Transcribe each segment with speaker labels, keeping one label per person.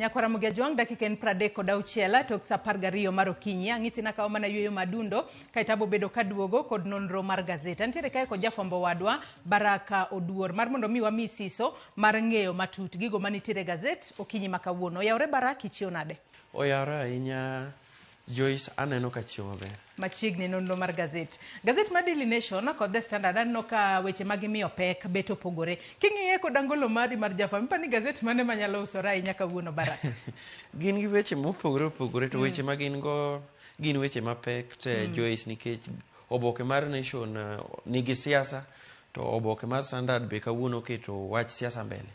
Speaker 1: Nyakwara Mugia Jwang' dakika en 36 tok saa 12 mar okinyi. Ang'isi nakawo mana yueyo madundo kaeto abo bedo kaduogo kod nonro mar gazet. Antiere kae kod jafwambo wadwa Baraka Oduor mar mondo mi wami siso mar ng'eyo matut gigo manitiere e gazet okinyi ma kawuono. Oyawore Baraka, ichiew nade?
Speaker 2: Oyawore ahinya Joyce, aneno ka chiew maber.
Speaker 1: Machiegni nonro mar gazet. Gazet mar Daily Nation kod The Standard aneno ka weche ma gimiyo pek bet opogore. King'iye kod angolo mari mar jafwambo, iparo ni gazet mane manyalo usore ahinya kawuono Baraka?
Speaker 2: Gin gi weche mopogore opogore to weche ma gin go gin weche mapek te Joyce nikech oboke mar Nation nigi siasa to oboke mar Standard be kawuono oketo wach siasa mbele.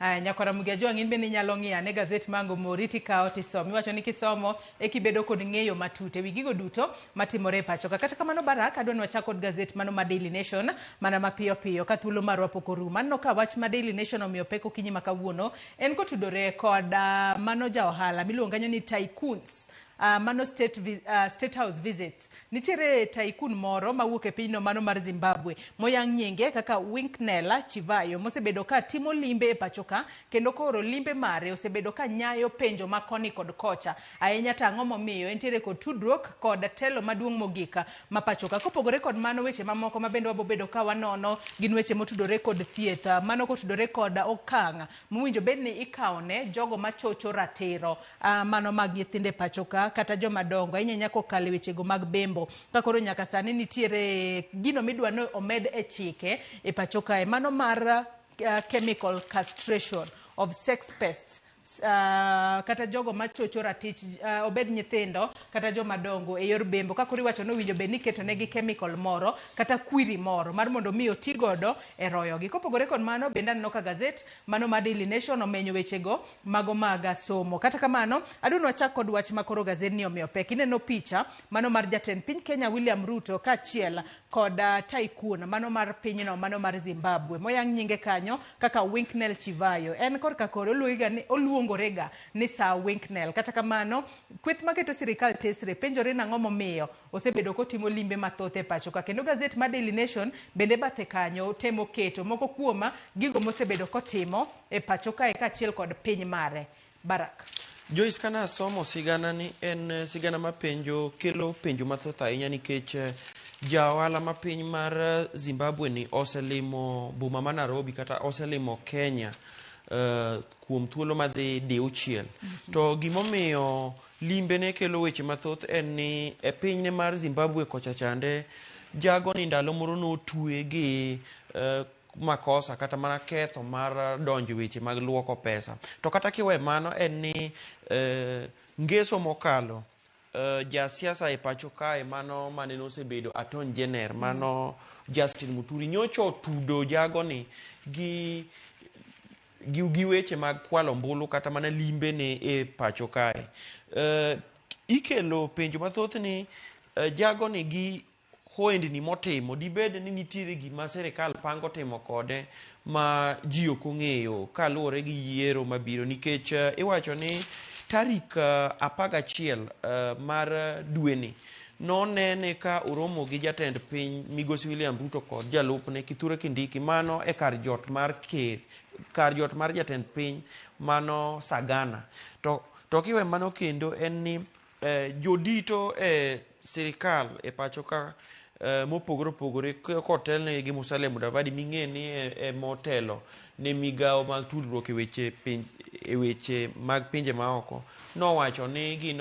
Speaker 1: Aya, nyakwara Mugia Jwang' in bende inyalo ng'iyo ane gazet ma ang' omori tikawo tisomo. Iwacho ni kisomo eka ibedo kod ng'eyo matut ewi gigo duto matimore e pacho ka. Kata kamano Barak, adwa ni wachak kod gazet mano ma Daily Nation mana mapiyo piyo ka thuolo marwa pok orumo. Aneno ka wach ma Daily Nation omiyo pek okinyi ma kawuono en kotudore kod mano ja ohala miluongo kanyo ni tycoons. Mano state house visits. Nitiere tycoon moro mawuok e pinyno mano mar Zimbabwe moyang nyinge kaka Winknell Chivayo mosebedo ka timo limbe e pacho ka kendo koro limbe mare osebedo ka nyayo penjo ma koni kod kocha ahinya to ang'o momiyo entiere kod tudruok kod telo maduong' mogik ma pacho ka. Kopogore kod mano weche mamoko ma bende wabobedo ka wanono gin weche motudore kod thieth mano kotudore kod okang' mowinjo bed ni ikawone jogo machocho ratiro mano mag nyithindo e pacho ka kata joma dongo ahinya ahinya kokalo e wechego mag bembo ka koro nyaka sani nitiere gino midwa ni omed e chike e pacho kae mano mar chemical castration of sex pests kata jogo machocho ratich obed nyithindo kata joma dongo e yor bembo ka koro iwacho ni owinjo bed ni iketo negi chemical moro kata kwiri moro mar mondo mi oti godo e royogi. Kopogore kod mano bende aneno ka gazet mano mar Daily Nation omenyo wechego mago mag somo. Kata kamano, adwa ni wachak kod wach ma koro gazedni omiyo pek. Ineno picha mano mar jatend piny Kenya William Ruto kaachiel kod tycoon mano mar pinyno mano mar Zimbabwe moyang nyinge kanyo kaka Winknell Chivayo. En korka kore oluongorega ni Sir Winknell. Kata kamano, kweth maketo sirikal tesre penjore nang'o momiyo osebedo kotimo limbe mathoth e pacho ka. Kendo gazet mar Daily Nation bende bathe kanyo temo keto moko kuom gigo mosebedo kotimo e pacho kae kaachiel kod piny mare. Barak.
Speaker 2: Joyce, kana asomo sigana ni en sigana mapenjo kelo penjo mathoth ahinya nikech ja ohala ma piny mar Zimbabwe ni oselimo boma ma Nairobi kata oselimo Kenya kuom thuolo madhi diuchiel. To gimomiyo limbe ne kelo weche mathoth en ni e pinyne mar Zimbabwe kocha chande jago ni ndalo moro notwe gi makosa kata mana ketho mar donjo weche mag luoko pesa. To kata kiwe mano en ni ngeso mokalo jasiasa e pacho kae mano mane nosebedo Attorney General mano Justin Muturi nyocha otudo jagoni gi weche mag kwalo ombulu kata mana limbe ne e pacho kae. Ikelo penjo mathoth ni jagoni gi hoendni motimo dibed ni nitiere gima sirikal pango timo kode ma ji ok ong'eyo kaluwore gi yiero mabiro nikech iwacho ni tarik 11 mar dweni nonene ka oromo gi jatend piny migosi William Ruto kod jalupne Kithure Kindiki mano e kar jot mar ker kar jot mar jatend piny mano Sagana. To kiwe mano kendo en ni jodito e sirikal e pacho ka mopogore opogore kotelne gi Musalia Mudavadi ming'e ni emotelo ne migawo mag tudruok e weche piny, e weche mag pinje maoko nowacho ni gin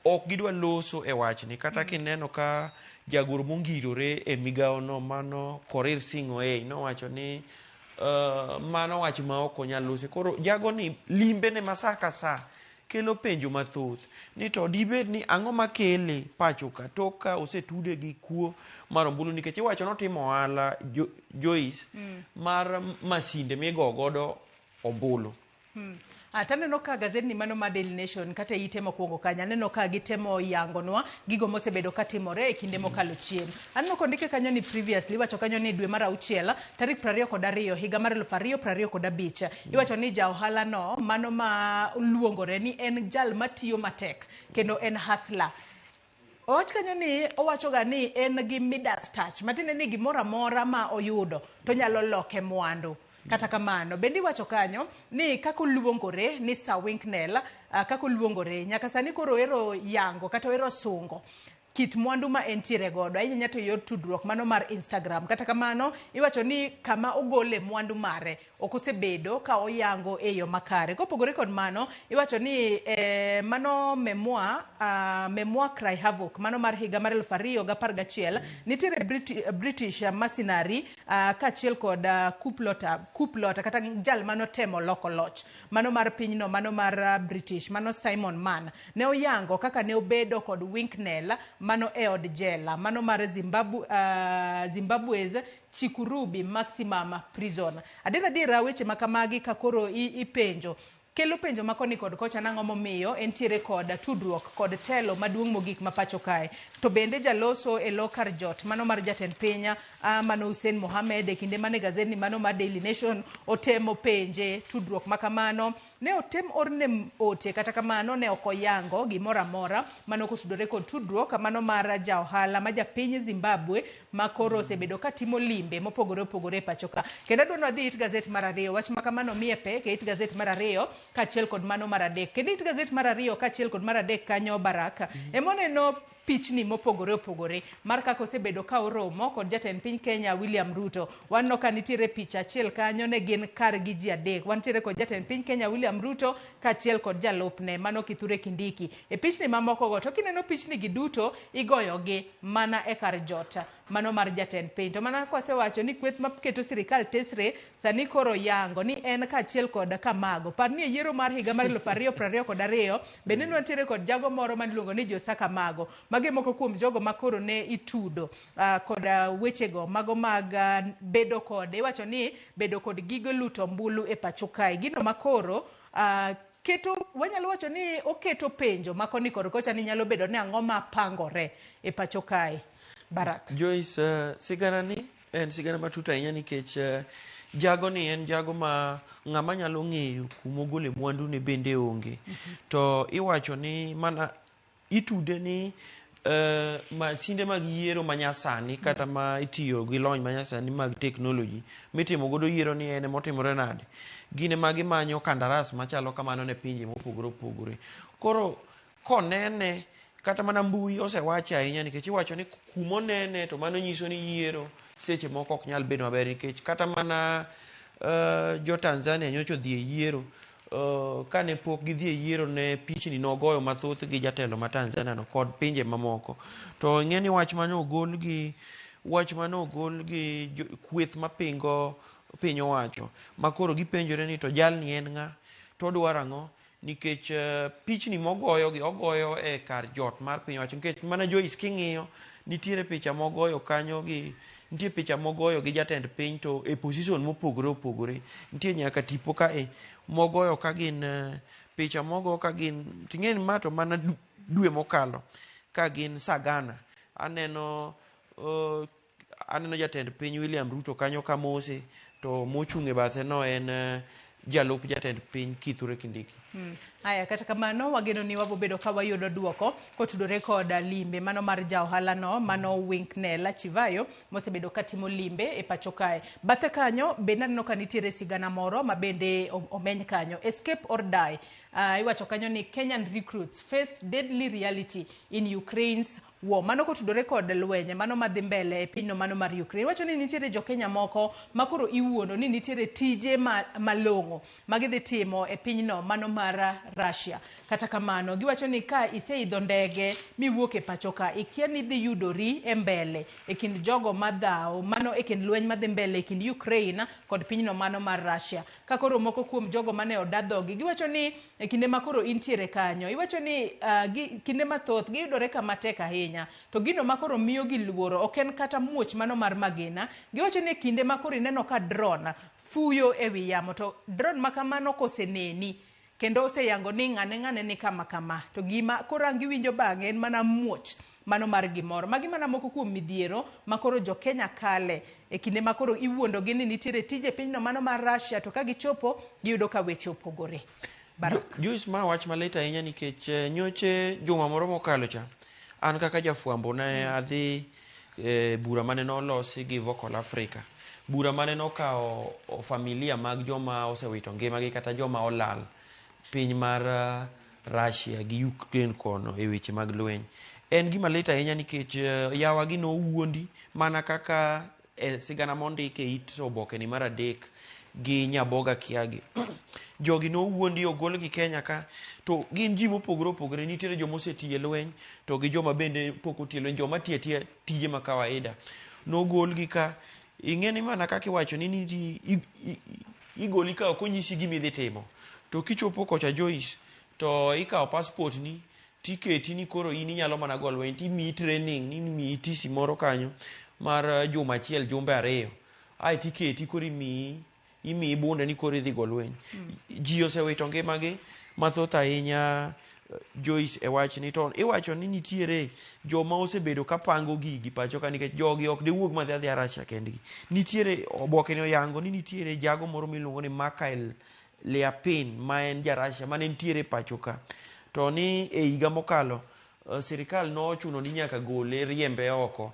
Speaker 2: ok gidwa loso e wachni kata kineno ka jagoro mongirore e migawo no mano Korir Sing'oei nowacho ni mano wach ma ok onyal lose. Koro jagoni limbene ma sa ka sa kelo penjo mathoth ni to dibed ni ang'o makele pacho ka tok ka osetude gi kuo mar ombulu nikech iwacho notimo ohala Joyce mar masinde migo godo ombulu.
Speaker 1: Taneno ka gazetni mano mar Daily Nation kata e ite mokwongo kanyo aneno ka gitemo yangonwa gigo mosebedo katimore e kinde mokalo chien. Aneno kondike kanyo ni previously iwacho kanyo ni dwe mar auchiel tarik 22 higa mar 2025 iwacho ni ja ohala no mano ma luongore ni en jal matiyo matek kendo en hustler. Owach kanyo ni owachoga ni en gi Midas touch matiende ni gimoro amora ma oyudo to onyalo loke mwandu. Kata kamano, bende iwacho kanyo ni kaka oluongore ni Sir Winknell, kaka oluongore nyaka sani koro ohero yango kata ohero sungo kit mwandu ma entiere godo ahinya to yor tudruok mano mar Instagram. Kata kamano, iwacho ni kama ogole mwandu mare ok osebedo ka oyango e yo makare. Kopogore kod mano, iwacho ni mano memoir, memoir Cry Havoc mano mar higa mar 2011 nitiere British mercenary kaachiel kod coup plotter kata jal manotemo loko loch mano mar pinyno mano mar British mano Simon Mann ne oyango kaka ne obedo kod Winknell mano e od jela mano mar Zimbabwe's Chikurubi Maximum Prison. Adier adiera weche ma kamagi ka koro ipenjo kelo penjo ma koni kod kocha nang'o momiyo entiere kod tudruok kod telo maduong' mogik ma pacho kae. To bende jaloso e lo kar jot mano mar jatend piny mano Hussein Mohamed e kinde mane gazeti mano mar Daily Nation otemo penje tudruok ma kamano ne otem orne ote kata kamano ne ok oyango gimoro amora mano kotudore kod tudruok mano mar ja ohala ma japiny Zimbabwe ma koro osebedo ka timo limbe mopogore opogore e pacho ka. Kendo adwa ni wadhi it gazet mar ariyo wach ma kamano miye pek e it gazet mar ariyo kaachiel kod mano mar adek. Kendo it gazet mar ariyo kaachiel kod mar adek kanyo Baraka ema oneno pichni mopogore opogore mar kaka osebedo ka oromo kod jatend piny Kenya William Ruto. Waneno ka nitiere picha achiel kanyo ne gin kargi ji adek. Wantiere kod jatend piny Kenya William Ruto kaachiel kod jalupne mano Kithure Kindiki. E pichni mamoko go to kineno pichni gi duto igoyogi mana e kar jot mano mar jatend piny. To mana kwasewacho ni kweth maketo sirikal tesre sani koro yango ni en kaachiel kod Kamago. Par ni e yiero mar higa mar 2022 bende ne wantiere kod jago moro maniluongo ni Josa Kamago. Magi e moko kuom jogo ma koro ne itudo kod wechego mago mag bedo kod iwacho ni bedo kod gige luto ombulu e pacho kae. Gino makoro keto wanyalo wacho ni oketo penjo ma koni kod kocha ni nyalo bedo ni ang'o mapangore e pacho kae. Barak.
Speaker 2: Joyce, sigana ni en sigana matut ahinya nikech jago ni en jago ma ng'ama nyalo ng'eyo kumogole mwandu ne bende onge. To iwacho ni mana itude ni masinde mag yiero manyasani kata ma itiyo gi lony manyasani mag teknoloji mitimo godo yiero ni en emotimore nade gin ema gimanyo kandaras machalo kamano ne pinje mopogore opogore koro konene kata mana mbui osewache ahinya nikech iwacho ni kumonene to mano nyiso ni yiero seche moko ok nyal bedo maber nikech kata mana jo Tanzania nyocha odhi e yiero kane pok gidhi e yiero ne pichni nogoyo mathoth gi jatelo ma Tanzania no kod pinje mamoko to ing'e ni wach mane ogol gi wach mane ogol gi kweth mapingo piny owacho ma koro gipenjore ni to jalni en ng'a to odwaro ang'o nikech pichni mogoyo gi ogoyo e kar jot mar piny owacho nikech mana Joyce king'iyo nitiere picha mogoyo kanyo gi nitie picha mogoyo gi jatend piny to e position mopogore opogore nitie nyaka tipo ka e mogoyo ka gin picha mogo ka gin ting'e ni ma to mana dwe mokalo ka gin Sagana aneno aneno jatend piny William Ruto kanyo ka mose to mochung' e bathe no en jalup jatend piny Kithure Kindiki.
Speaker 1: Aya, kata kamano wageno ni wabobedo ka wayudo duoko kotudore kod limbe mano mar ja ohala no mano Winknell Chivayo mosebedo katimo limbe e pacho kae. Bathe kanyo bende aneno ka nitiere sigana moro ma bende omeny kanyo. Escape or die. Iwacho kanyo ni Kenyan recruits face deadly reality in Ukraine's war. Mano kotudore kod lweny mano madhi mbele e pinyno mano mar Ukraine. Iwacho ni nitiere jo Kenya moko ma koro iwuondo ni nitiere tije malong'o ma gidhi timo e pinyno mano mar Russia. Kata kamano giwacho ni ka iseidho ndege miwuok e pacho ka ikia ni idhi yudori e mbele e kind jogo madhawo mano e kind lweny madhi mbele e kind Ukraine kod pinyno mano mar Russia. Ka koro moko kuom jogo mane oda dhogi giwacho ni e kinde ma koro intiere kanyo iwacho ni kinde mathoth giyudore kama tek ahinya to gino ma koro miyo gi luoro ok en kata muoch mano mar magina giwacho ni e kinde ma koro ineno ka drone fuyo e wi yamo to drone ma kamano koseneni kendo oseyango ni ng'ane ng'ane ni kama kama to gima koro ang' giwinjo bang'e en mana muoch mano mar gimoro magi mana moko kuom midhiero ma koro jo Kenya kale e kinde ma koro iwuondo gi ni nitiere tije e pinyno mano mar Russia to ka gichopo giyudo ka weche opogore. Barak.
Speaker 2: Joyce ma wach malit ahinya nikech nyoche juma moro mokalo cha an kaka jafwambo ne adhi e bura mane nolosi gi Vocal Africa. Bura mane nokawo familia mag joma osewito ngimagi kata joma olal piny mar Russia gi Ukraine kono e weche mag lweny. En gima lit ahinya nikech yawa gi nowuondi mana kaka e sigana mondik e it oboke ni mar adek gi Nyaboga Kiagi. Jogi nowuondi ogolgi Kenya ka to gin ji mopogore opogore nitiere joma osetiyo e lweny to gi joma bende pok otiyo e lweny joma tiyo atiya tije ma kawaida. Nogolgi ka ing'e ni mana kaka iwacho ni igoli ka ok onyisi gima idhi timo to kichopo kocha Joyce to ikawo passport ni tiketi ni koro in inyalo mana go lweny timiyi training ni imiyi tisi moro kanyo mar juma achiel jumbe ariyo ae tiketi koro imiyi imiyi bunde ni koro idhi go lweny. Ji osewito ngimagi mathoth ahinya Joyce e wachni to iwacho ni nitiere joma osebedo ka pango gigi pacho ka nikech jogi ok diwuog madhi adhiya Russia kendgi. Nitiere oboke ni oyango ni nitiere jago moro miluongo ni Mikhail Liapin ma en ja Russia mane nitiere pacho ka. To ni e higa mokalo sirikal nochuno ni nyaka gole riembe oko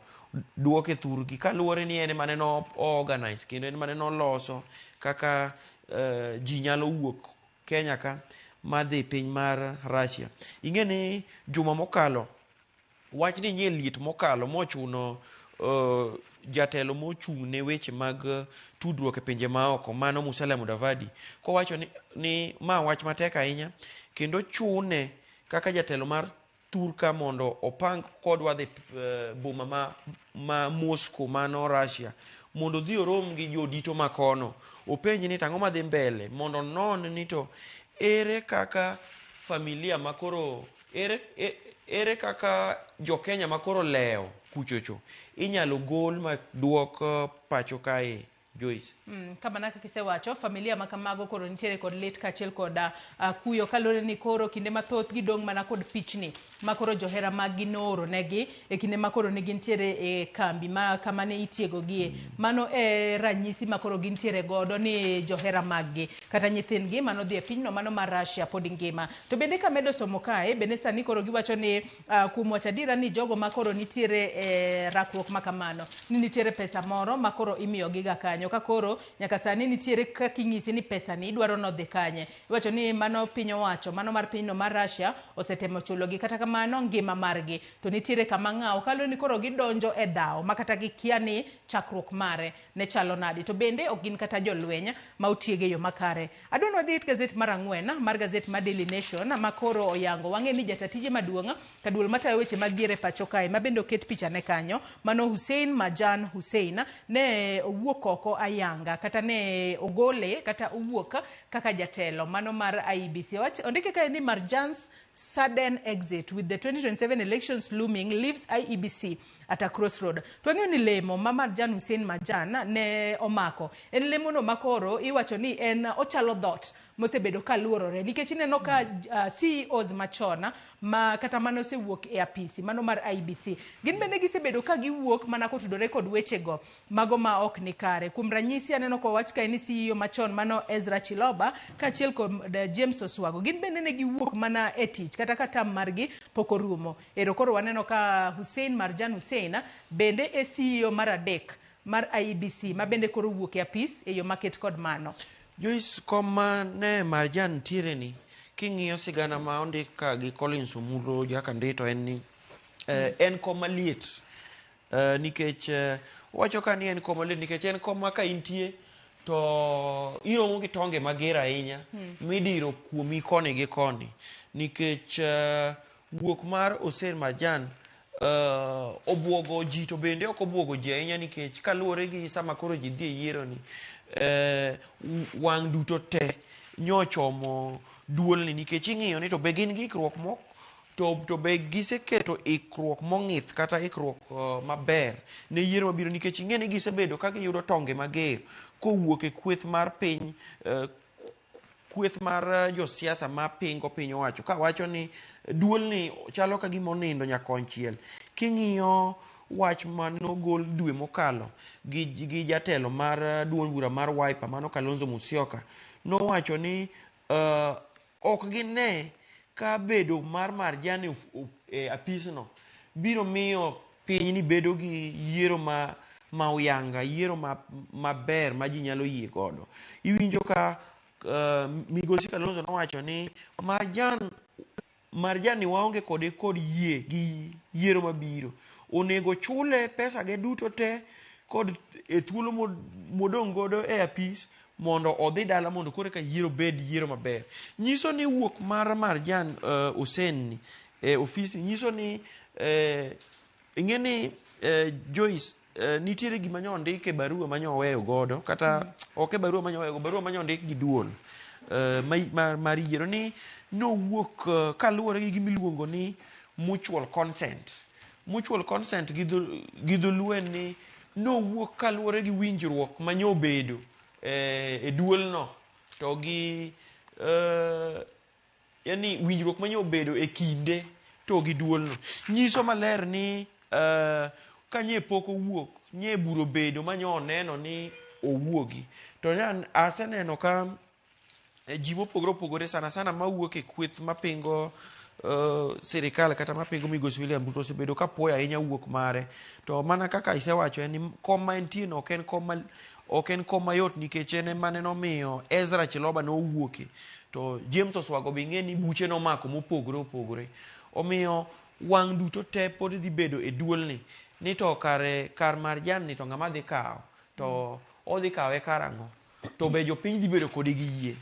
Speaker 2: duoke thurgi kaluwore ni en emane no organize kendo en emane noloso kaka ji nyalo wuok Kenya ka madhi piny mar Russia. Ing'e ni juma mokalo wachni nye liet mokalo mochuno jatelo mochung' ne weche mag tudruok e pinje maoko mano Musalia Mudavadi kowacho ni ma wach matek ahinya kendo chune kaka jatelo mar thurka mondo opang kodwa dhi boma ma Moscow mano Russia mondo odhi orom gi jodito makono openj ni tang'o madhi mbele mondo onon ni to ere kaka familia makoro ere kaka jo-Kenya makoro lewo kuchocho inyalo gol ma duok pacho kae Joyce.
Speaker 1: Kamano kaka isewacho, familia ma kamago koro nitiere kod lit kaachiel kod kuyo kaluwore ni koro kinde mathoth gidong' mana kod pichni ma koro johera maggi nooro negi e kinde ma koro ne gintiere e kambi ma kama ne itiegogie. Mano e ranyisi ma koro gintiere godo ni johera maggi kata nyithindgi manodhi e pinyno mano mar Russia pod ngima. To bende kamedo somo kae, bende sani koro giwacho ni kuom wacho adiera ni jogo ma koro nitiere e rakruok ma kamano ni nitiere pesa moro ma koro imiyogi ga kanyo ka koro nyaka sani nitiere kaka inyisi ni pesa ni idwaro nodhi kanye. Iwacho ni mano piny owacho mano mar pinyno mar Russia osetemo chulogi kata kamano ngima margi to nitiere kama ng'awo kaluwore ni koro gidonjo e dhawo ma kata gikia ni chakruok mare ne chalo nadi to bende ok gin kata jolweny ma otieg e yo makare. Adwa ni wadhi it gazet mar ang'wen mar gazet mar Daily Nation ma koro oyango wang'e ni jata tije maduong' ka duol matayo weche mag yiero e pacho kae ma bende oket picha ne kanyo mano Hussein Marjan Hussein ne owuok oko ayanga kata ne ogole kata owuok kaka jatelo mano mar IEBC. Ondike kae ni Marjan's sudden exit with the 2027 elections looming leaves IEBC at a crossroad. To wang'eyo ni lemo ma Marjan Hussein Marjan ne omako en lemo no makoro iwacho ni en ochalo dhot mosebedo ka luorore nikech ineno ka CEOs machon ma kata mane osewuok e apisi mano mar IEBC gin bende gisebedo ka giwuok mana kotudore kod wechego mago ma ok ni kare. Kuom ranyisi aneno kowach kae ni CEO machon mano Ezra Chiloba kaachiel kod James Oswago gin bende ne giwuok mana e tich kata ka tam margi pok orumo. Ero koro waneno ka Hussein Marjan Hussein bende e CEO mar adek mar IEBC ma bende koro wuok e apis e yo maket kod mano.
Speaker 2: Joyce, kom ma ne Marjan nitiere ni king'iyo sigana ma ondik ka gi Collins Omulo Jakandito en ni en kom maliet nikech owacho ka ni en kom maliet nikech en kom ma ka intie to iromo gi tonge mager ahinya midiro kuomi koni gi koni nikech wuok mar Hussein Marjan obuogo ji to bende ok obuogo ji ahinya nikech kaluwore gi sama koro ji dhi e yiero ni wang' duto te nyochomo duolni nikech ing'iyo ni to be gin gi ikruok mok to be giseketo ikruok mong'ith kata ikruok maber ne yiero mabiro nikech ing'e ni gisebedo ka giyudo tonge mager kowuok e kweth mar piny kweth mar josiasa ma pingo piny owacho kawacho ni duolni chalo ka gima onindo nyakonchiel. King'iyo wach manogol dwe mokalo gi jatelo mar duond bura mar Wiper mano Kalonzo Musyoka nowacho ni ok gine ka bedo mar Marjan e apisno biro miyo pinyni bedo gi yiero ma ma uyanga, yiero maber ma ji nyalo yie godo. Iwinjo ka migosi Kalonzo nowacho ni Marjan ni waonge kode kod yie gi yiero mabiro. Onego chule pesa ge duto te kod e thuolo modong' godo e apis mondo odhi dala mondo koro eka yiero bed yiero maber. Nyiso ni wuok mar Marjan Hussein ni e ofisi nyiso ni ing'e ni Joyce, nitiere gima nyo ondik e barua manyo oweyo godo kata ok e barua manyo oweyo barua manyo ondik gi duol mar yiero ni nowuok kaluwore gi gima iluongo ni mutual consent. Mutual consent gi dholuo en ni nowuok kaluwore gi winjruok manyo obedo e duolno to gi yani winjruok manyo obedo e kinde to gi duolno nyiso maler ni ka nye pok owuok nye bura obedo manyo oneno ni owuogi. To aseneno ka ji mopogore opogore sana sana mawuok e kweth mapingo sirikal kata mapingo migosi William Ruto osebedo ka puoyo ahinya wuok mare. To mana kaka isewacho en ni kom ma entie no ok en kom mayot nikech en ema ne nomiyo Ezra Chiloba nowuoke to James Oswago be ing'e ni buche nomako mopogore opogore. Omiyo wang' duto te pod dhi bedo e duolni ni to kare kar Marjan ni to ng'ama dhi kawo to odhi kawe karang'o to be jopiny dhi bedo kode gi yie.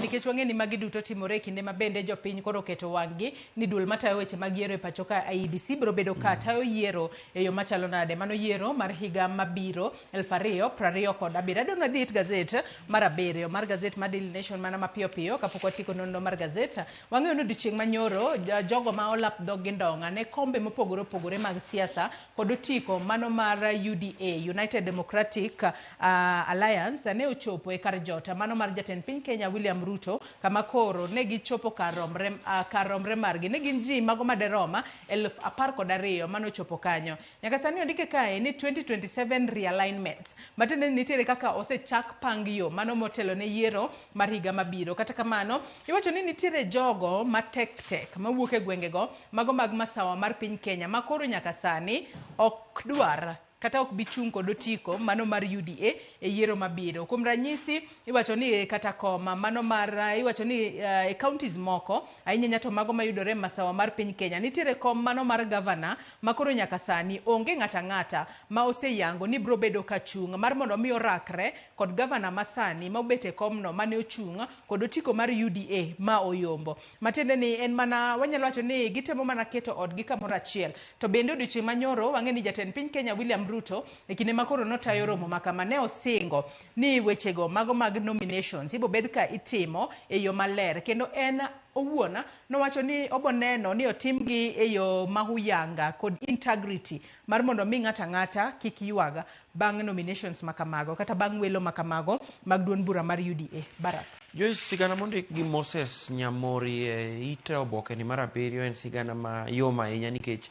Speaker 1: Nikech wang'e ni magi duto timore e kinde ma bende jopiny koro oketo wang'gi ni duol matayo weche mag yiero e pacho ka IEBC biro bedo ka tayo yiero e yo machalo nade. Mano yiero mar higa mabiro 2027. Adwa ni wadhi it gazet mar 7 mar gazet mar Daily Nation mana mapiyo piyo kapok watieko nonro mar gazet. Wang'eyo ni odiochieng' manyoro jogo ma olap dhog gi ndong'a ne kombe mopogore opogore mag siasa kod otiko mano mar UDA, United Democratic Alliance, ne ochopo e kar jota mano mar jatend piny Kenya William Ruto kama koro ne gichopo kar romre margi. Ne gin ji mago maderom 12,000 mano ochopo kanyo. Nyaka sani ondike kae ni 2027 realignment. Matiende ni nitiere kaka osechak pang yo mano motelo ne yiero mar higa mabiro. Kata kamano, iwacho ni nitiere jogo matek tek mawuok e gwengego mago mag masawa mar piny Kenya ma koro nyaka sani ok dwar kata ok bi chung' kod otiko mano mar UDA e yiero mabiro. Kuom ranyisi, iwacho ni kata koma mano mar iwacho ni e counties moko ahinya to mago mayudore masawa mar piny Kenya nitiere kom mano mar governor ma koro nyaka sani onge ng'ata ng'ata ma oseyango ni biro bedo ka chung' mar mondo mi orakre kod governor masani ma obet e komno mane ochung' kod otiko mar UDA ma oyombo. Matiende ni en mana wanyalo wacho ni gitemo mana keto odgi kamoro achiel. To bende odiochieng' manyoro wang'e ni jatend piny Kenya William Ruto e kinde ma koro notayo romo ma kama ne osingo ni wechego mago mag nominations ibo bed ka itimo e yo maler kendo en owuon nowacho ni obo neno ni otimgi e yo mahuyanga kod integrity mar mondo mi ng'ato ang'ata kik ywag bang' nominations makamago kata bang' welo makamago mag duond bura mar UDA. Barak.
Speaker 2: Joyce, sigana mondik gi Moses Nyamori e ite oboke ni mar 7 en sigana mayom ahinya nikech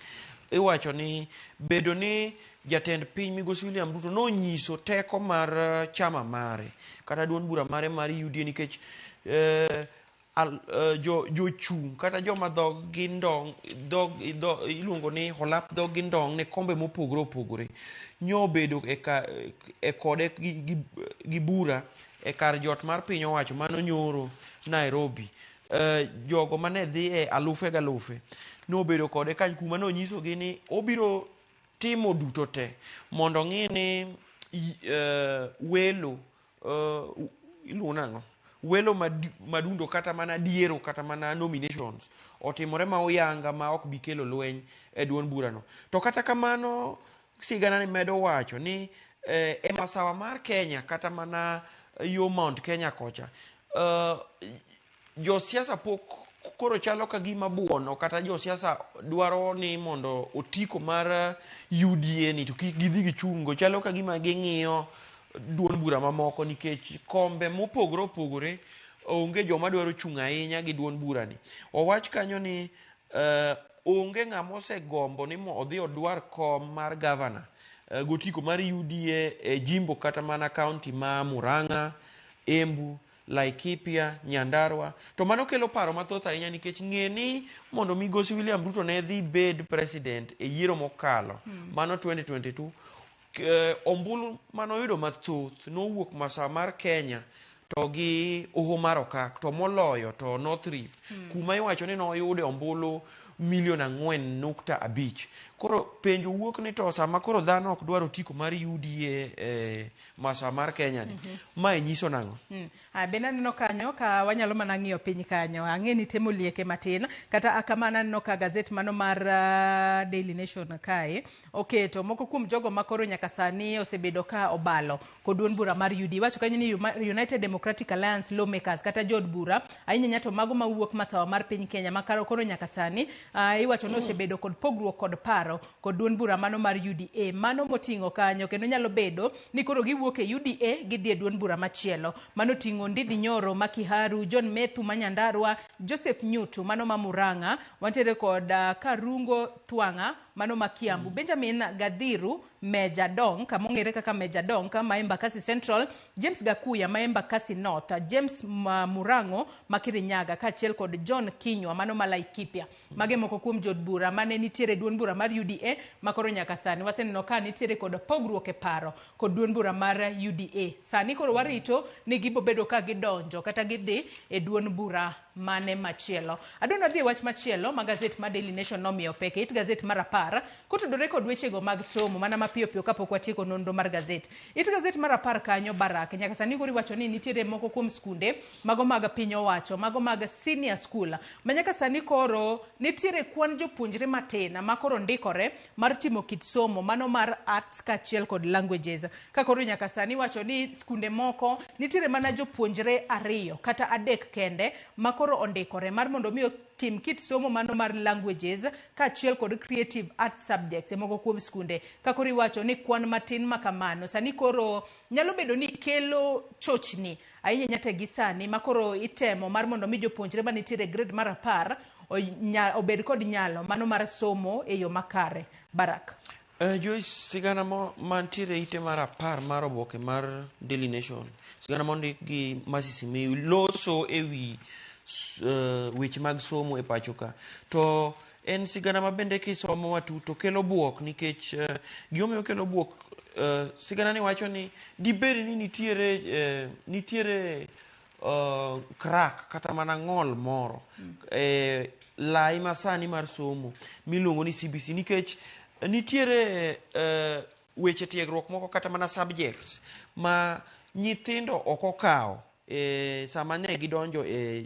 Speaker 2: iwacho ni bedo ni jatend piny migosi William Ruto nonyiso teko mar chama mare kata duond bura mare mar UDA nikech jochung' kata joma dhog gi ndong' dhog iluongo ni olap dhog gi ndong' ne kombe mopogore opogore nyobedo e kode gi bura e kar jot mar piny owacho mano nyoro Nairobi. Jogo mane dhi e alufe galufe nobedo kode ka kuma nonyisogi ni obiro timo duto te mondo ong'i ni welo iluongo nang'o? Welo madundo kata mana diero kata mana nominations otimore ma oyanga ma ok bi kelo lweny e duond burano. To kata kamano sigana ni medo wacho ni e masawa mar Kenya kata mana yo Mount Kenya kocha josiasa pok koro chalo ka gima buono kata josiasa dwaro ni mondo otiko mar UDA ni to kik gidhi gichungo, chalo ka gima ging'iyo duond bura mamoko nikech kombe mopogore opogore onge joma dwaro chung' ahinya gi duond bura ni. Owach kanyo ni onge ng'ama osegombo ni odhi odwar kom mar governor gotiko mar UDA e jimbo kata mana county ma Murang'a, Embu, Laikipia, Nyandarua. To mano kelo paro mathoth ahinya nikech ng'e ni mondo migosi William Ruto ne dhi bed president e yiero mokalo mano 2022. Ombulu manoyudo mathoth nowuok masawa mar Kenya to gi Hoho mar Okak, to moloyo to North Rift, kuma iwacho ni noyude ombulu milion 4.5. Koro penjo wuok ni to sama koro dhano ok dwar otiko mar UDA e masawa mar Kenya ni, mae nyiso nang'o?
Speaker 1: Bende aneno kanyo ka wanyalo mana ng'iyo piny kanyo. Ang'e ni temo lieke matin. Kata kamano aneno ka gazet mano mar Daily Nation kae oketo moko kuom jogo ma koro nyaka sani osebedo ka obalo kod duond bura mar UDA. Iwacho kanyo ni United Democratic Alliance lawmakers kata jood bura ahinya to mago mawuok masawa mar piny Kenya ma koro nyaka sani iwacho ni osebedo kod pogruok kod paro kod duond bura mano mar UDA. Mano moting'o kanyo kendo nyalo bedo ni koro giwuok e UDA gidhi e duond bura machielo. Mano ting'o Ndindi Nyoro ma Kiharu, John Methu ma Nyandarua, Joseph Nyutu mano ma Murang'a, wantiere kod Karungo Twang'a mano ma Kiambu, Benjamin Gadhiru Meja Donk mong'ere kaka Meja Donk ma Embakasi Central, James Gakuya ma Embakasi North, James Murango ma Kirinyaga kaachiel kod John Kinyua mano ma Laikipia. Mage moko kuom jood bura mane nitiere duond bura mar UDA ma koro nyaka sani waseneno ka nitiere kod pogruok e paro kod duond bura mar UDA. Sani koro warito ni gibo bedo ka gidonjo kata gidhi e duond bura mane machielo. Adwa nadhi e wach machielo ma gazet ma Daily Nation nomiyo pek e it gazet mar 10 kotudore kod wechego mag somo mana mapiyo piyo kapok watieko nonro mar gazet. It gazet mar 10 kanyo Barak nyaka sani koro iwacho ni nitiere moko kuom skunde mago mag piny owacho mago mag senior school ma nyaka sani koro nitiere kwan jopuonjre matin ma koro ndikore mar timo kit somo mano mar arts kaachiel kod languages. Ka koro nyaka sani iwacho ni skunde moko nitiere mana jopuonjre 2 kata 3 kende ma koro ondikore mar mondo mi otim kit somo mano mar languages kaachiel kod creative arts subjects e moko kuom skunde. Ka koro iwacho ni kwan matin ma kamano sani koro nyalo bedo ni kelo chochni ahinya nyaka gi sani ma koro itemo mar mondo mi jopuonjre manitiere e grade mar 10 obed kod nyalo mano mar somo e yo makare. Barak.
Speaker 2: Joyce, sigana mantiere ite mar 10 mar oboke mar Daily Nation, sigana mondik gi Mercy Simiyu loso ewi weche mag somo e pacho ka. To en sigana ma bende kisomo matut to kelo buok nikech gimomiyo kelo buok, sigana ni wacho ni dibed ni nitiere crack kata mana ng'ol moro lai masani mar somo miluongo ni CBC nikech nitiere weche tiegruok moko kata mana subjects ma nyithindo ok okawo sama ne gidonjo e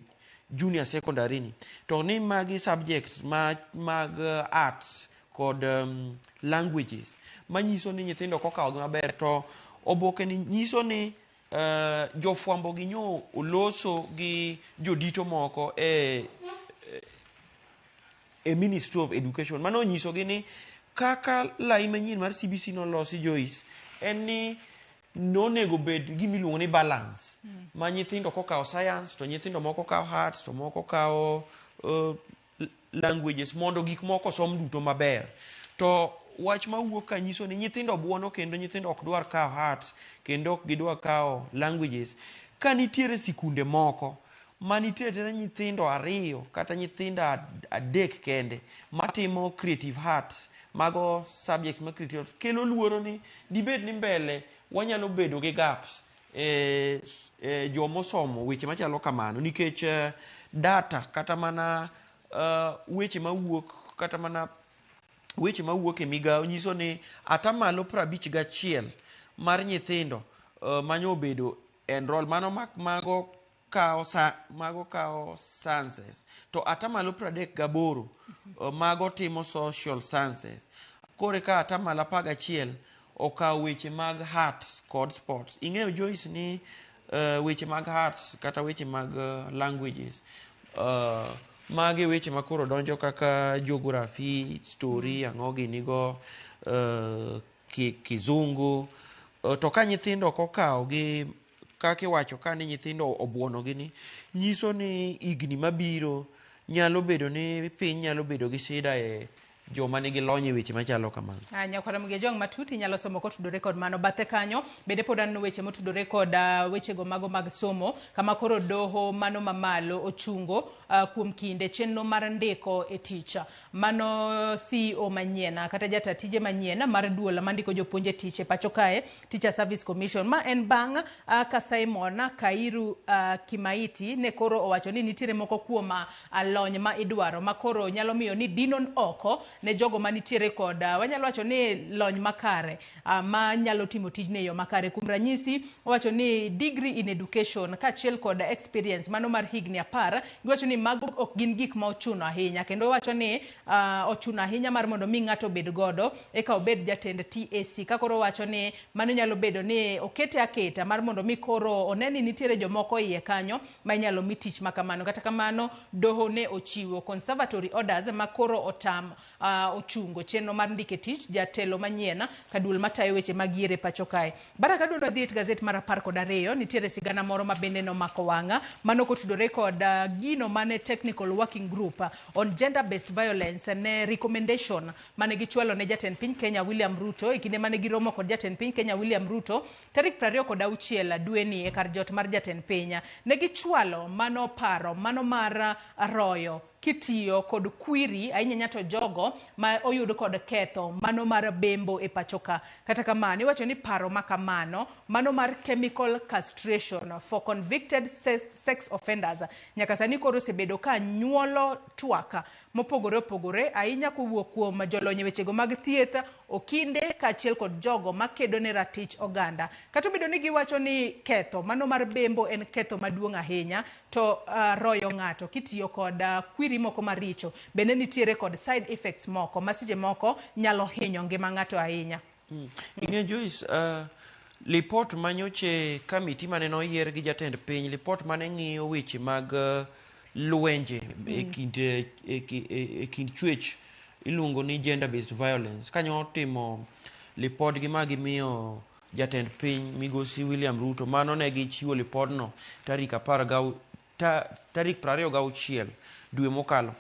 Speaker 2: junior secondary ni, to ni magi subjects mag arts kod languages manyiso ni nyithindo ok okawogi maber. To oboke ni nyiso ni jofwambo gi nyo oloso gi jodito moko e Ministry of Education mano onyisogi ni kaka lai manyien mar CBC nolosi, Joyce, en ni nonego bed gimiluongo ni balance ma nyithindo kokawo science to nyithindo moko kawo arts to moko kawo languages mondo gik moko osom duto maber. To wach mawuok ka nyiso ni nyithindo buono kendo nyithindo ok dwar kawo arts kendo ok gidwar kawo languages ka nitiere sikunde moko ma nitiere tena nyithindo 2 kata nyithindo 3 kende matimo creative arts. Mago subjects ma creative arts kelo luoro ni dibed ni mbele wanyalo bedo gi gaps e jomosomo weche machalo kamano nikech data kata mana weche mawuok kata mana weche mawuok e migawo nyiso ni atamalo 51 mar nyithindo manyo obedo enroll mano mago kawo sciences to atamalo 38 mago timo social sciences. Kore ka atamalo 11 okawo weche mag arts kod sports. Ing'eyo Joyce ni weche mag arts kata weche mag languages magi weche ma koro donjo kaka geography, story, ang'o gini go, kizungu. To ka nyithindo ok okawo gi kaka iwacho ka ni nyithindo obuono gi ni nyiso ni higni mabiro nyalo bedo ni piny nyalo bedo gi shida e joma nigi lony e weche machalo kamano.
Speaker 1: Nyakwara Mugejuang' matut inyalo somo kotudore kod mano. Bathe kanyo bende pod aneno weche motudore kod wechego mago mag somo, kama koro doho mano mamalo ochungo kuom kinde chenro mar ndiko e tich. Mano CEO manyien kata jata tije manyien mar duol mandiko jopuonj e tich e pacho kae, Teacher Service Commission. Ma en bang' ka Simon Kairu Kimaiti ne koro owacho ni nitiere moko kuom lony ma idwaro ma koro nyalo miyo ni dinon oko ne jogo manitiere kod wanyalo wacho ni lony makare ma nyalo timo tijni e yo makare. Kuom ranyisi, owacho ni degree in education kaachiel kod experience mano mar higni 10, giwacho ni mago ok gin gik ma ochuno ahinya, kendo owacho ni ochuno ahinya mar mondo mi ng'ato obed godo eka obed jatend TSC. Ka koro owacho ni mano nyalo bedo ni okete aketa mar mondo mi koro one ni nitiere jomoko iye kanyo ma inyalo mi tich ma kamano. Kata kamano, doho ne ochiwo conservatory orders ma koro otam ochungo chenro mar ndike tich jatelo manyien ka duol matayo weche mag yiero e pacho kae. Baraka adwa dhi e gazet mar 12, nitiere sigana moro ma bende nomako wang'a mano kotudore kod gino mane Technical Working Group on Gender Based Violence ne recommendation mane gichwalo ne jatend piny Kenya William Ruto e kinde mane giromo kod jatend piny Kenya William Ruto tarik 26 dweni e kar jot mar jatend piny. Ne gichwalo mano paro mano mar royo kitiyo kod kwiri ahinya to jogo ma oyud kod ketho mano mar bembo e pacho ka. Kata kamano, iwacho ni paro ma kamano mano mar chemical castration for convicted sex offenders nyaka sani koro osebedo ka nyuolo twak mopogore opogore ahinya kowuok kuom jolony e wechego mag thieth, okinde kaachiel kod jogo makedo ne ratich oganda. Kata obedo ni giwacho ni ketho mano mar bembo en ketho maduong' ahinya, to royo ng'ato kitiyo kod kwiri moko maricho bende nitiere kod side effects moko ma seche moko nyalo hinyo ngima ng'ato ahinya.
Speaker 2: Ing'e Joyce, lipot manyoche kamiti mane noyier gi jatend piny, lipot mane ng'iyo weche mag lwenje e kind chwech iluongo ni gender based violence. Kanyo timo lipodgi ma gimiyo jatend piny migosi William Ruto, mano ne gichiwo lipodno tarik 26 dwe mokalo.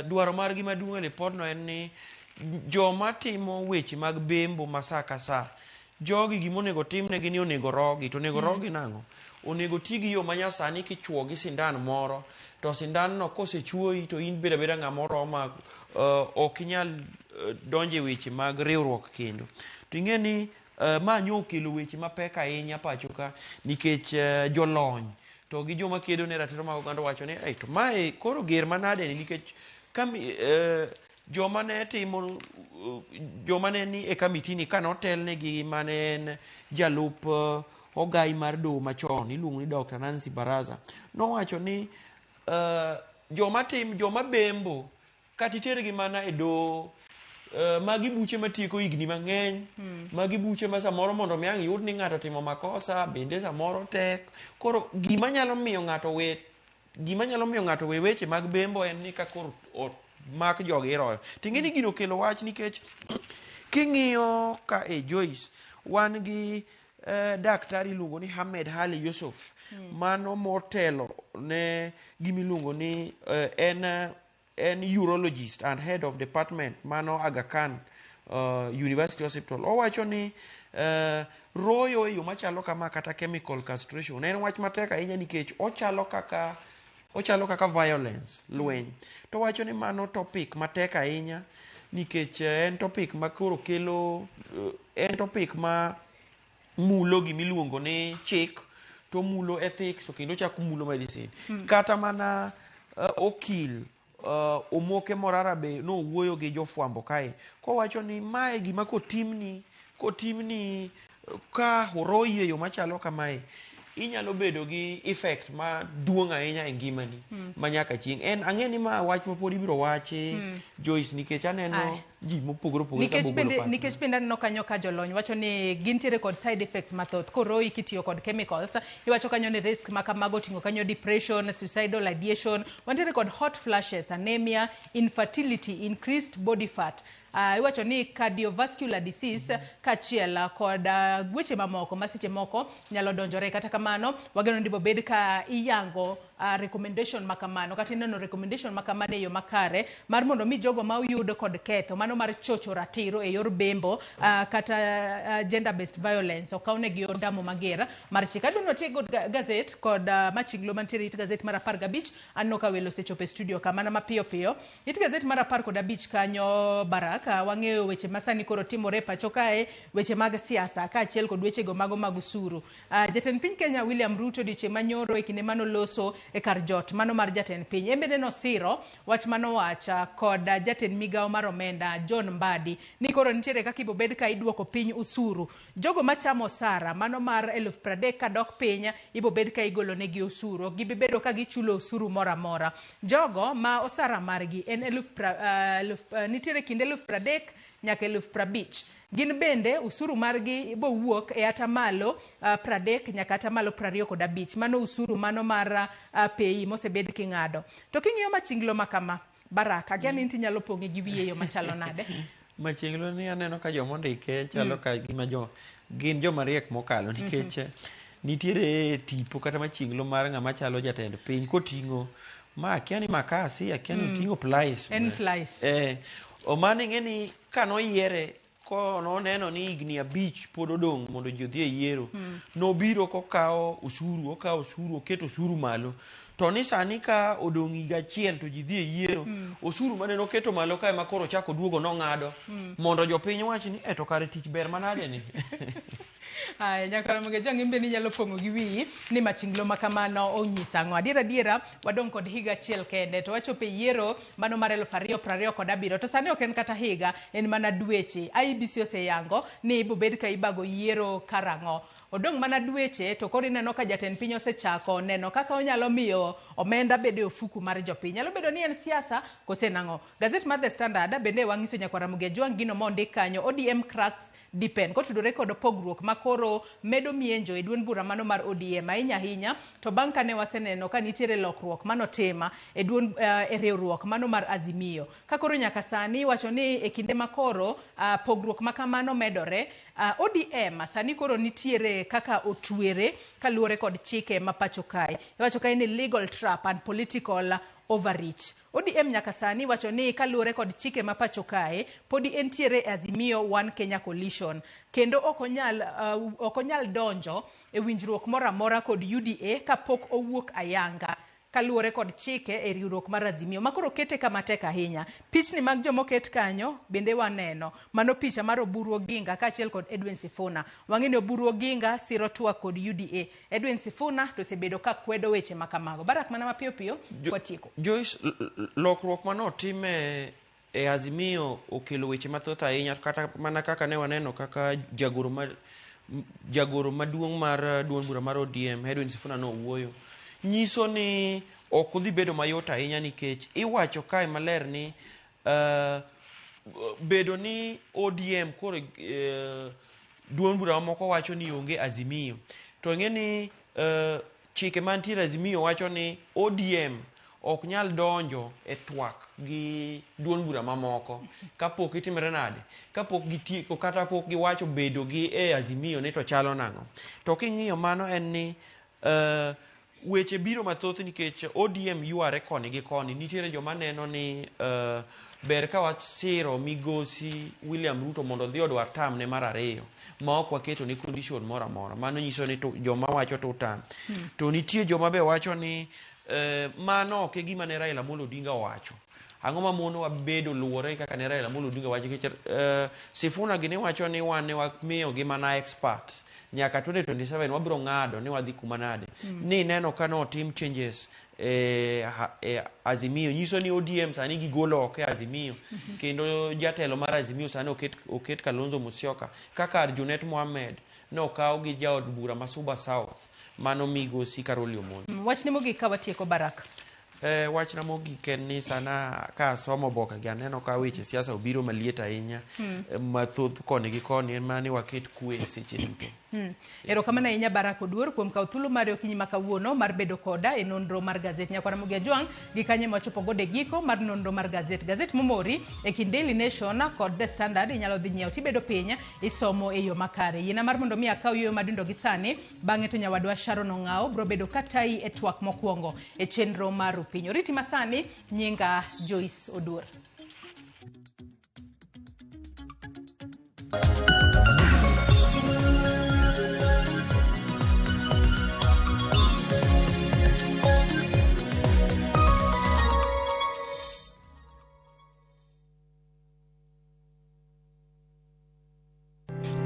Speaker 2: Dwaro margi maduong' e lipodno en ni joma timo weche mag bembo ma sa ka sa, jogi gimonego timnegi ni onego rogi. To onego rogi nang'o? Onego ti gi yo manyasani kichuo gi sindan moro, to sindan no kosechuoyi to in bedo abeda ng'ama oroma, ok inyal donjo e weche mag riwruok kendo. To ing'e ni ma nyo okelo weche mapek ahinya pacho ka nikech jolony to gi joma kedo ne ratiro mag oganda wacho ni to mae koro ger manade ni, nikech joma ne timo, joma ne ni e kamiti ni kanotelnegi mane en jalup ogai mar doho machon iluongo ni Dr. Nancy Baraza, nowacho ni joma bembo kata itergi mana e doho, magi buche matieko higni mang'eny, magi buche ma samoro mondo mi ang' yud ni ng'ato otimo makosa bende samoro tek. Koro gima nyalo miyo ng'ato we, gima nyalo miyo ng'ato we weche mag bembo en ni ka koro mak jogi iroyo. Ting'e ni gino okelo wach nikech king'iyo ka e Joyce, wan gi daktari iluongo ni Ahmed Ali Yusuf, mano motelo ne gimiluongo ni en urologist and head of department mano Aga Khan University Hospital. Owacho ni royo e yo machalo kama kata chemical castration en wach matek ahinya nikech ochalo kaka violence, lweny. To owacho ni mano topic matek ahinya nikech en topic ma koro kelo, en topic ma mulo gimiluongo ni chik, to mulo ethics, to kendo chako mulo medicine. Kata mana okil Omoke Morara be nowuoyo gi jofwambo kae kowacho ni mae gima kotimni ka oroyi e yo machalo kamae, inyalo bedo gi effect maduong' ahinya e ngimani ma nyaka chieng'. En ang'e ni ma wach ma pod ibiro wachi, Joyce, nikech aneno ji mopogore opogore
Speaker 1: Nikech
Speaker 2: ka bogolo
Speaker 1: bende
Speaker 2: pachgi.
Speaker 1: Nikech bende aneno kanyo ka jolony wacho ni gintiere kod side effects mathoth. Koro kitiyo kod chemicals, iwacho kanyo ni risk ma kamago oting'o kanyo depression, suicidal ideation, wantiere kod hot flashes, anemia, infertility, increased body fat. Iwacho ni cardiovascular disease kaachiel kod weche mamoko ma seche moko nyalo donjore. Kata kamano, wageno ni bobed ka iyango recommendation makamano kata ineno recommendation makamano e yo makare mar mondo mi jogo ma oyud kod ketho mano mar chocho ratiro e yor bembo kata gender based violence okawnegi ondamo mager mar chik. Adwa ni watiek kod gazet kod machinglo mantiere it gazet mar 15. Aneno ka welo osechopo e studio ka mana mapiyo piyo. It gazet mar 15 kanyo, Baraka, wang'eyo weche ma sani koro timore e pacho kae, weche mag siasa kaachiel kod wechego mago mag osuru. Jatend piny Kenya William Ruto odiochieng' manyoro e kinde manoloso e kar jot mano mar jatend piny, en bende nosiro wach manowach kod jatend migawo mar omenda John Mbadi ni koro nitiere kaka ibobed ka iduoko piny osuru. Jogo machamo osara mano mar 30,000 kadok piny ibobed ka igolo negi osuru. Ok gibi bedo ka gichulo osuru moro amora. Jogo ma osara margi en nitiere kind 30,000 nyaka 50,000. Gin bende usuru margi bowuok e atamalo 30 nyaka atamalo 25. Mano usuru mano mar PAYE mosebed king'ado. To king'iyo machinglo makama, Baraka, akia ni tinyalo pong'e gi wiye yo machalo nade?
Speaker 2: Machinglo ni aneno ka joma ondike chalo ka gima jo gin joma riek mokalo nikech nitiere tipo kata machinglo mar ng'ama chalo jatend piny koting'o ma akia ni makasi, akia ni oting'o plies.
Speaker 1: En plies.
Speaker 2: Mano ing'e ni kanoyiere ko noneno ni higni 5 pod odong' mondo ji odhi e yiero. Nobiro kokawo osuru, okawo osuru, oketo osuru malo. To ni sani ka odong' higa achiel to ji dhi e yiero, osuru mane noketo malo kae ma koro ochako oduogo nong'ado mondo jopiny wach ni to kare tich ber manade ni.
Speaker 1: Aya, nyakaramoge jang' in bende inyalo pong'o gi wiyi ni machinglo ma kamano onyiso ang'o. Adier adiera wadong' kod higa achiel kende to wachopo e yiero mano mar 2027, to sani ok en kata higa, en mana dweche. IEBC oseyango ni ibobed ka ibago yiero karang'o. Odong' mana dweche to koro ineno ka jatend piny osechako neno kaka onyalo miyo omenda bedo e ofuku mar jopiny. Nyalo bedo ni en siasa kose nang'o. Gazet mar The Standard bende wang'iso nyakwar Ramogi Ajwang' gino mondik kanyo, ODM cracks deepen kotudore kod pogruok makoro medo mienjo e duond bura mano mar ODM ahinya ahinya to bang' kane waseneno ka nitiere lokruok manotim e duond e riwruok mano mar Azimio. Ka koro nyaka sani iwacho ni e kinde makoro pogruok makamano medore, ODM sani koro nitiere kaka otwere kaluwore kod chike ma pacho kae. Iwacho kae ni legal trap and political overreach. ODM nyaka sani wacho ni kaluwore kod chike ma pacho kae, podi entiere e Azimio One Kenya Coalition kendo ok onyal donjo e winjruok moro amora kod UDA kapok owuok ayanga kaluwore kod chike e riwruok mar Azimio ma koro kete kama tek ahinya. Pichni mag jomoket kanyo bende waneno. Mano picha mar Oburu Oginga kaachiel kod Edwin Sifuna. Wang'e ni Oburu Oginga siro twak kod UDA. Edwin Sifuna to osebedo ka kwedo weche ma kamago. Barak, mana mapiyo piyo watieko.
Speaker 2: Joyce, lokruok manotim e Azimio okelo weche mathoth ahinya, kata mana kaka ne waneno kaka jagoro maduong' mar duond bura mar ODM Edwin Sifuna nowuoyo, nyiso ni ok odhi bedo mayot ahinya nikech iwacho kae maler ni bedo ni ODM koro duond bura mamoko wacho ni onge Azimio, to ing'e ni chike mantiere Azimio wacho ni ODM ok nyal donjo e twak gi duond bura mamoko kapok itimre nade, kapok gitieko kata pok giwacho bedo gi e Azimio ni to chalo nang'o. To king'iyo mano en ni weche biro mathoth nikech ODM yware koni gi koni. Nitiere joma neno ni ber ka wasiro migosi William Ruto mondo odhi odwar term ne mar ariyo ma ok waketo ne condition moro amora. Mano nyiso ni to joma wacho to term. To nitie joma be wacho ni mano ok e gima ne Raila Amolo Odinga owacho. Ang'o ma monowa bedo luwore kaka ne Raila Amolo Odinga wacho? Nikech Sifuna gini wacho ni wan ne wamiyo gi mana expert nyaka 2027 wabiro ng'ado ni wadhi kuma nade. Ni neno ka notim changes e Azimio nyiso ni ODM sani gigolo oko e Azimio, kendo jatelo mar Azimio sani oket Kalonzo Musyoka kaka Junet Mohamed nokaw gi jaod bura ma Suba South mano migosi Caroli Omondi.
Speaker 1: Wachni mogik ka watieko, Barak.
Speaker 2: Wachna mogik en ni sana ka asomo oboke gi aneno ka weche siasa obiro maliet ahinya mathoth koni gi koni en mana ni waket kwe seche duto.
Speaker 1: Erokamano ahinya Barak Oduor kuom kawo thuolo mari okinyi ma kawuono mar bedo koda e nonro mar gazet. Nyakwara Ramogi Ajwang' gi kanye mwachopo godo e giko mar nonro mar gazet. Gazet momori e kind Daily Nation kod The Standard inyalo dhi nyiewo tibedo piny isomo e yo makare. Yiena mar mondo mi akaw yueyo madundo gi sani, bang'e to nyawadwa Sharon Ong'awo biro bedo katayi e twak mokwongo e chenro mar Rupiny. Oriti masani, nyinga Joyce Oduor.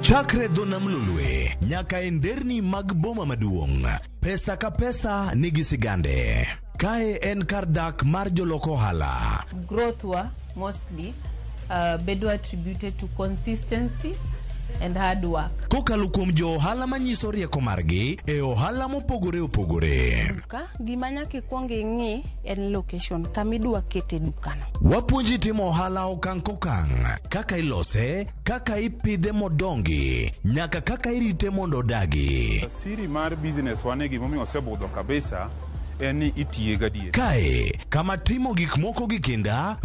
Speaker 3: Chakre dho nam Lolwe nyaka e nderni mag boma maduong', pesa ka pesa nigi sigande. Kae en kar dak mar jolok ohala.
Speaker 4: Growth wa mostly bedo attributed to consistency and hard work.
Speaker 3: Kokalo kuom jo ohala manyiso rieko margi e ohala mopogore opogore.
Speaker 5: Duka, gima nyaka ikwong ing'i en location kama idwa kete dukano.
Speaker 3: Wapuonji timo ohala okang' kokang', kaka ilose, kaka ipidhe modongi, nyaka kaka irite mondo odagi.
Speaker 6: Siri mar business wa ni gimomiyo osebudho kabisa en ni itiye gadier.
Speaker 3: Kae, kama timo gik moko gi kinda.